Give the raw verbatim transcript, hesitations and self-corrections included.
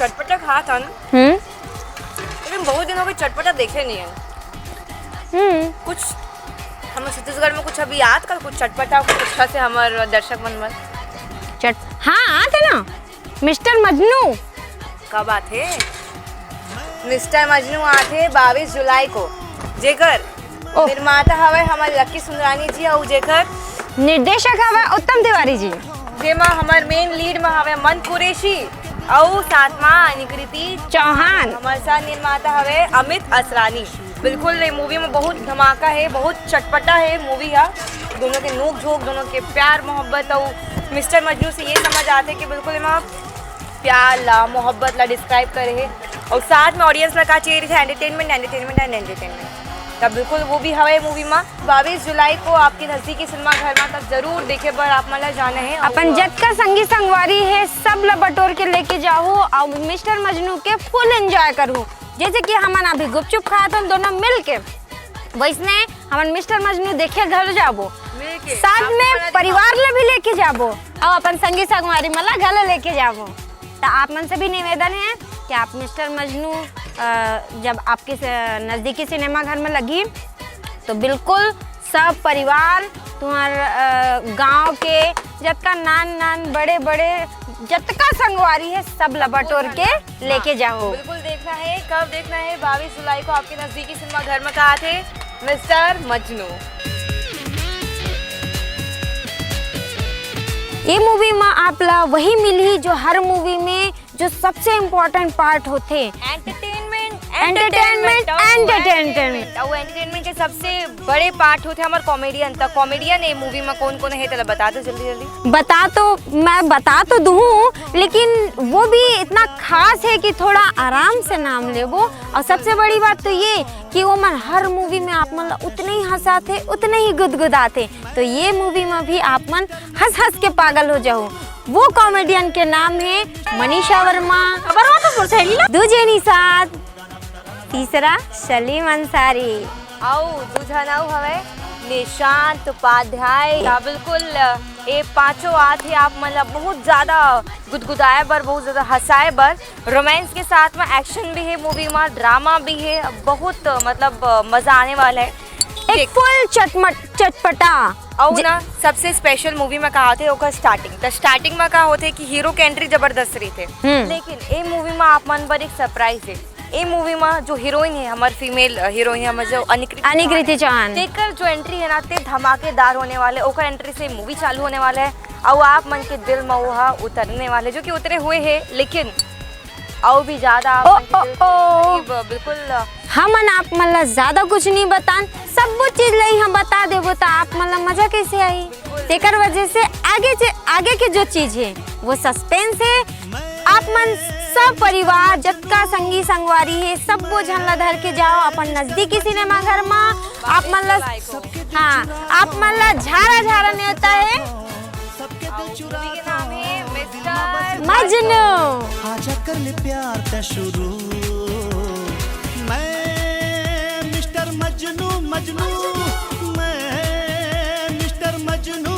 चटपटा खात हन। हम्म। लेकिन बहुत दिन हो गए चटपटा देखे नहीं है। हम्म। कुछ हम छत्तीसगढ़ में कुछ अभी याद कर, कुछ चटपटा, कुछ अच्छा से हमर दर्शक मन बर। चट हाँ, आत हे ना, मिस्टर मजनू। कब आथे? मिस्टर मजनू आथे बाईस जुलाई को, जेकर ओह। निर्माता हवय हमर लकी सुंदरानी जी, अउ जेकर निर्देशक हवय उत्तम तिवारी जी। जेमा हमर मेन लीड म हवय मन कुरैशी, अउ साथ म निकृति चौहान। हमर सह निर्माता हवय अमित असरानी। बिल्कुल, ये मूवी में बहुत धमाका है, बहुत चटपटा है मूवी हा। दोनों के नोक झोंक, दोनों के प्यार मोहब्बत, अउ मिस्टर मजनू से ये समझ आते कि बिल्कुल एमा प्यार ला, मोहब्बत ला डिस्क्राइब करे हे। और साथ में ऑडियंस ला का चाहिए रहिथे? Entertainment, entertainment and entertainment. तब बिल्कुल वो भी हवय मूवी मा। बाईस जुलाई को आपके नजदीकी सिनेमा घर मा, तब जरूर देखे बर आप मन ला जाना है। अपन और जतका संगी संगवारी है, सब ला बटोर के लेके जाहू। और मिस्टर मजनू के फुल एंजॉय करू। जैसे कि हमन अभी गुपचुप खात हन दोनों मिल के, वैसने हमन मिस्टर मजनू देखे घलो जाबो। मिलके। साथ आप में मन परिवार ला भी लेके जाबो, और अपन संगी संगवारी मन ला घलो लेके जाबो। तो आप मन से भी निवेदन है कि आप मिस्टर मजनू, अ, जब आपके स-, नजदीकी सिनेमा घर में लगी, तो बिल्कुल सब परिवार, तुम्हार, अ, गांव के जतका नान नान, बड़े बड़े, जतका संगवारी है, सब ला बटोर के लेके जाओ। बिल्कुल देखना है। कब देखना है? बाईस जुलाई को आपके नजदीकी सिनेमा घर में। का आथे? मिस्टर मजनू। ये मूवी में आप ला वही मिलही जो हर मूवी में जो सबसे इम्पोर्टेंट पार्ट होथे। Entertainment, entertainment, entertainment. एंटरटेनमेंट। और एंटरटेनमेंट के सबसे बड़े पार्ट होथे हमर कॉमेडियन। त कॉमेडियन ए मूवी में कौन कौन है, तेला बता दो जल्दी जल्दी। बता तो, मैं बता तो दूँ, लेकिन वो भी इतना खास है कि थोड़ा आराम से नाम लेबो। और सबसे बड़ी बात तो ये कि वो मन हर मूवी में आप मन ला उतने ही हंसाथे, उतने ही गुदगुदाथे। तो ये मूवी में भी आप मन हंस हंस के पागल हो जाओ। वो कॉमेडियन के नाम है मनीषा वर्मा, वर्मा तो मोर सहेली ला। दू जनी साथ, तीसरा सलीम अंसारी। अउ दू झन अउ हवय निशांत उपाध्याय। या बिल्कुल, ए पांचों आथे आप मन ला बहुत ज्यादा गुदगुदाए बर, बहुत ज्यादा हंसाए बर। रोमांस के साथ में एक्शन भी है मूवी में, ड्रामा भी है, बहुत मतलब मजा आने वाला है। एक देख- फुल चटमट चटपटा। अउ जे- ना, सबसे स्पेशल मूवी में का होथे ओकर स्टार्टिंग। त स्टार्टिंग में का होथे कि हीरो के एंट्री जबरदस्त रहिथे, हम्म। लेकिन ए मूवी में आप मन बर एक सरप्राइज है। ए मूवी में जो हीरोइन है, हमर फीमेल, अ, हीरोइन है, हमर जो अनिकृति अनिकृति चौहान। तेकर जो एंट्री है ना, ते धमाकेदार होने वाले। ओकर एंट्री से मूवी चालू होने वाला है, अउ आप मन के दिल में वो हा उतरने वाले, जो कि उतरे हुए है, लेकिन अउ भी ज्यादा आप ओ, मन के ओ, दिल के ओ। करीब, बिल्कुल। हमन आप मन ला ज्यादा कुछ नहीं बतान, सबो चीज ला ही हम बता देबो, त आप मन ला मजा कैसे आई? तेकर वजह से आगे जे, आगे के जो चीज है, वो सस्पेंस है। आप मन सब परिवार, जतका संगी संगवारी है, सबो झन ला धर के जाओ अपन नजदीकी सिनेमा घर मा। आप मन ला, हाँ, आप मन ला झारा झारा नेवता है। अउ मूवी के नाम है मिस्टर मजनू। आजा कर ले प्यार तै शुरू। मैं मिस्टर मजनू, मजनू, मैं मिस्टर मजनू।